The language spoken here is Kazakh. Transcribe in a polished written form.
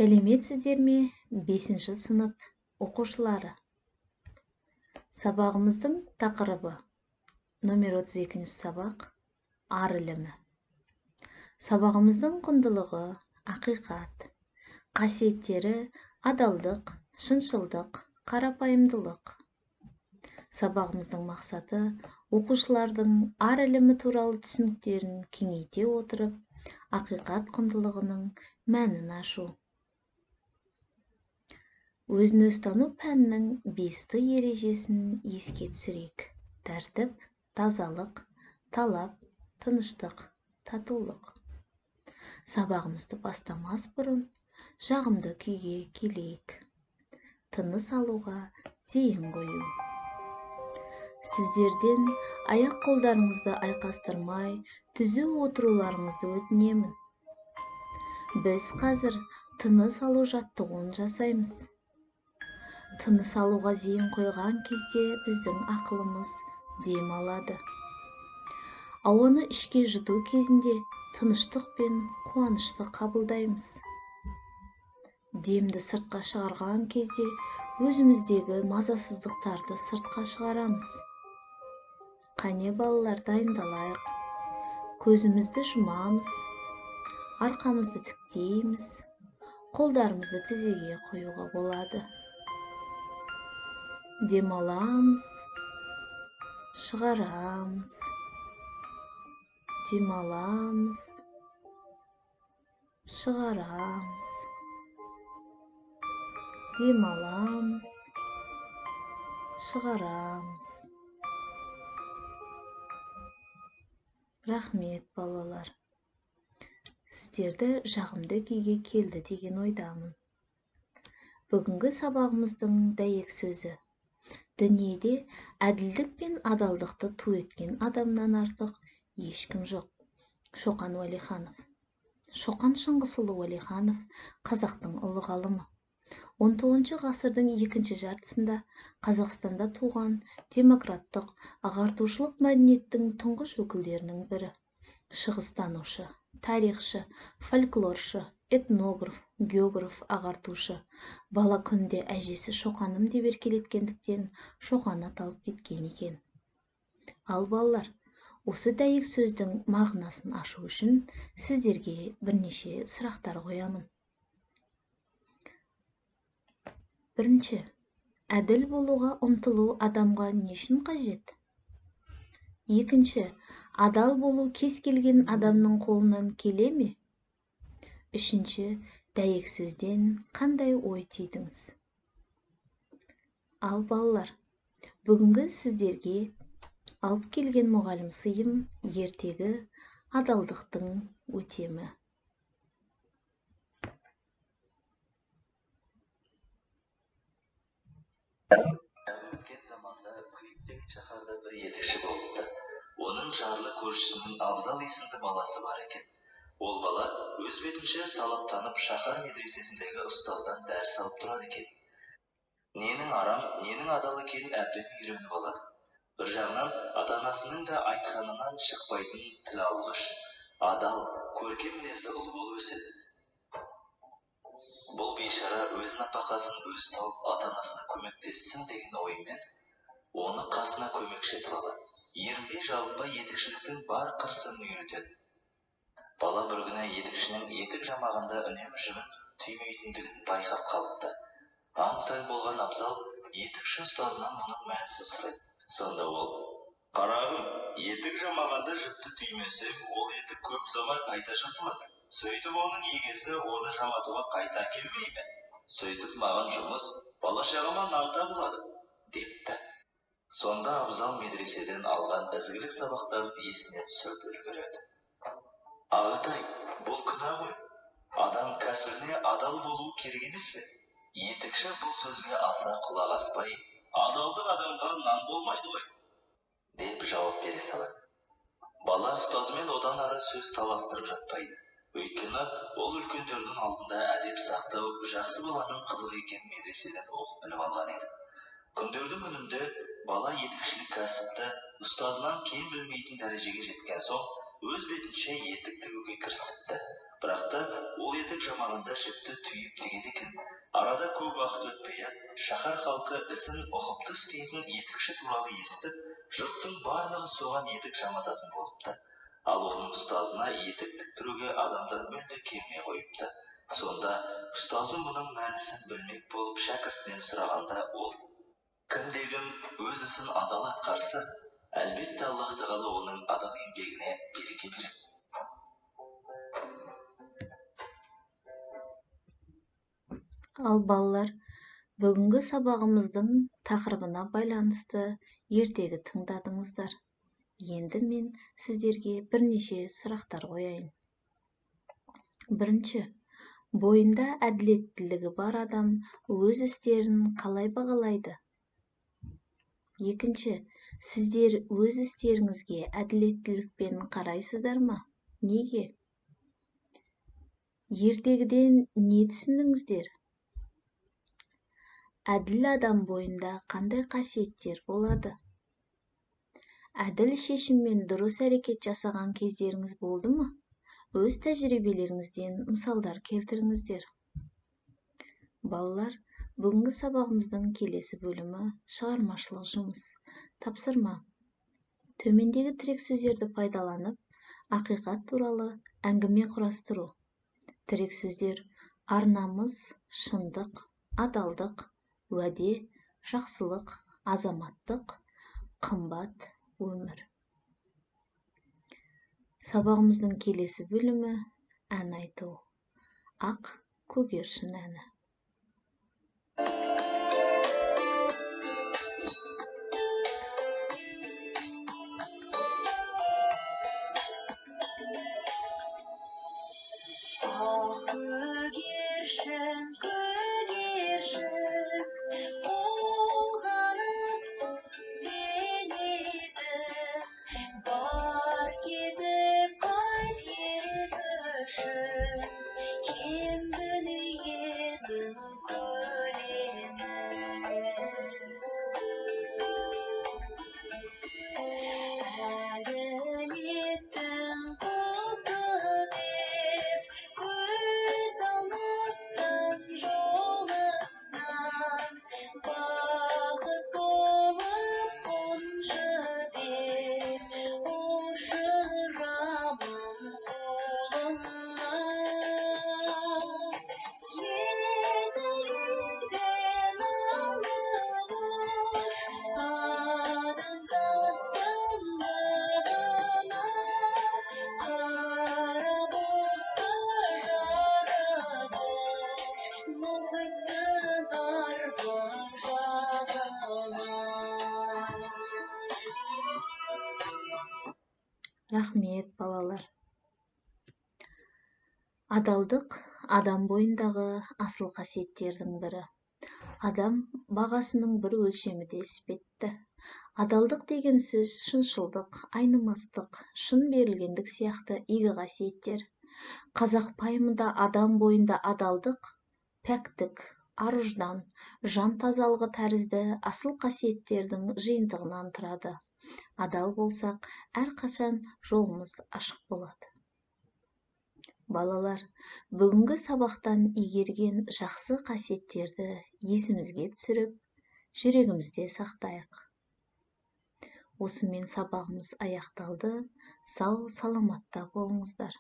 Сәлеметсіздер ме, 5-ші сынып оқушылары? Сабағымыздың тақырыбы номер 32 сабақ ар ілімі. Сабағымыздың құндылығы ақиқат, қасиеттері адалдық, шыншылдық, қарапайымдылық. Сабағымыздың мақсаты оқушылардың ар ілімі туралы түсініктерін кеңейте отырып, ақиқат құндылығының мәнін ашу. Өзін өзі тану пәнінің 5 ережесін еске түсірейік. Тәртіп, тазалық, талап, тыныштық, татулық. Сабағымызды бастамас бұрын жағымды күйге келейік. Тыныс алуға зейін қою. Сіздерден аяқ қолдарыңызды айқастырмай, түзу отыруларыңызды өтінемін. Біз қазір тыныс алу жаттығуын жасаймыз. Тыныс алуға зейін қойған кезде біздің ақылымыз дем алады. Ауаны ішке жұту кезінде тыныштық пен қуанышты қабылдаймыз. Демді сыртқа шығарған кезде өзіміздегі мазасыздықтарды сыртқа шығарамыз. Қане балалар, дайындалайық. Көзімізді жұмамыз, арқамызды тіктейміз, қолдарымызды тізеге қоюға болады. Дем аламыз, шығарамыз, дем аламыз, шығарамыз, дем аламыз, шығарамыз. Рахмет, балалар. Сіздерді жағымды күйге келді деген ойдамын. Бүгінгі сабағымыздың дәйек сөзі. Дүниеде әділдік пен адалдықты ту еткен адамнан артық ешкім жоқ. Шоқан Уәлиханов. Шоқан Шыңғысұлы Уәлиханов қазақтың ұлы ғалымы. 19 ғасырдың екінші жартысында Қазақстанда туған демократтық, ағартушылық мәдениеттің тұңғыш өкілдерінің бірі. Шығыстанушы, тарихшы, фольклоршы, этнограф, географ, ағартушы. Бала күнде әжесі Шоқаным деп еркелеткендіктен Шоқан аталып кеткен екен. Ал балалар, осы дәйек сөздің мағынасын ашу үшін сіздерге бірнеше сұрақтар қоямын. Бірінші, әділ болуға ұмтылу адамға не үшін қажет? Екінші, адал болу кез келген адамның қолынан келе ме? Үшінші, дәйек сөзден қандай ой түйдіңіз? Ал балалар, бүгінгі сіздерге алып келген мұғалім сыйым ертегі адалдықтың өтемі. Өткен заманда Күйік деген шаһарда бір етікші болыпты. Оның жарлы көршісінің Абзал есімді баласы бар екен. Ол бала өз бетінше талаптанып шаһар медресесіндегі ұстаздан дәріс алып тұрады екен. Ненің арам, ненің адал екенін әбден үйреніп алады. Бір жағынан ата-анасының да айтқанынан шықпайтын тіл алғыш, адал, көркем мінезді ұл болып өседі. Бұл бейшара өз напақасын өзі тауып ата-анасына көмектессін деген оймен оны қасына көмекші етіп алады. Ерінбей жалықпай етікшіліктің бар қыр-сырын үйретеді. Бала бір күні етікшінің етік жамағанда үнемі жібін түймейтіндігін байқап қалыпты. Аң-таң болған Абзал етікші ұстазынан мұның мәнісін сұрайды. Сонда ол: «Қарағым, етік жамағанда жіпті түймесең, ол етік көп ұзамай қайта жыртылады. Сөйтіп оның егесі оны жаматуға қайта әкелмей ме? Сөйтіп маған жұмыс, бала-шағама нан табылады», депті. Сонда Абзал медреседен алған ізгілік сабақтарын есіне түсіріп үлгереді. Ағатай, бұл күнә ғой. Адам кәсібіне адал болуы керек емес пе? Етікші бұл сөзге аса құлақ аспай, адалдық адамға нан болмайды ғой, деп жауап бере салады. Бала ұстазымен одан ары сөз таластырып жатпайды. Өйткені ол үлкендердің алдында әдеп сақтау жақсы баланың қылығы екенін медреседен оқып біліп алған еді. Күндердің күнінде бала етікшілік кәсіпті ұстазынан кем білмейтін дәрежеге жеткен соң, Өз бетінше етік тігуге кірісіпті. Бірақ та ол етік жамағанда жіпті түйіп тігеді екен. Арада көп уақыт өтпей-ақ, шаһар халқы ісін ұқыпты істейтін етікші туралы естіп, жұрттың барлығы соған етік жамататын болыпты. Ал оның ұстазына етік тіктіруге адамдар мүлде келмей қойыпты. Сонда ұстазы мұның мәнісін білмек болып шәкіртінен сұрағанда, ол: «Кімде-кім өз ісін адал атқарса, әлбетте Аллаһ тағала оның адал еңбегіне береке береді». Ал балалар, бүгінгі сабағымыздың тақырыбына байланысты ертегі тыңдадыңыздар. Енді мен сіздерге бірнеше сұрақтар қояйын. Бірінші, бойында әділеттілігі бар адам өз істерін қалай бағалайды? Екінші, сіздер өз істеріңізге әділеттілікпен қарайсыздар ма? Неге? Ертегіден не түсіндіңіздер? Әділ адам бойында қандай қасиеттер болады? Әділ шешіммен дұрыс әрекет жасаған кездеріңіз болды ма? Өз тәжірибелеріңізден мысалдар келтіріңіздер. Балалар, бүгінгі сабағымыздың келесі бөлімі шығармашылық жұмыс. Тапсырма. Төмендегі тірек сөздерді пайдаланып, ақиқат туралы әңгіме құрастыру. Тірек сөздер: ар-намыс, шындық, адалдық, уәде, жақсылық, азаматтық, қымбат өмір. Сабағымыздың келесі бөлімі ән айту. Ақ көгершін әні. Ақ көгершін, көгершін, қолғанат құс сен едің. Бар кезіп қайт елі үшін, кең дүниенің көлемін. Әділеттің құсы деп, көз алмастың жолынан, бақыт болып қоншы деп, ұшырамын қолымнан. Жетілген алып ұш, адамзаттың бағына, қара бұлтты жарып ұш, мұхиттың арғы жағына. Рахмет, балалар. Адалдық адам бойындағы асыл қасиеттердің бірі. Адам бағасының бір өлшемі де іспетті. Адалдық деген сөз шыншылдық, айнымастық, шын берілгендік сияқты игі қасиеттер. Қазақ пайымында адам бойында адалдық, пәктік, ар-ұждан, жан тазалығы тәрізді асыл қасиеттердің жиынтығынан тұрады. Адал болсақ, әрқашан жолымыз ашық болады. Балалар, бүгінгі сабақтан игерген жақсы қасиеттерді есімізге түсіріп, жүрегімізде сақтайық. Осымен сабағымыз аяқталды. Сау, саламатта болыңыздар.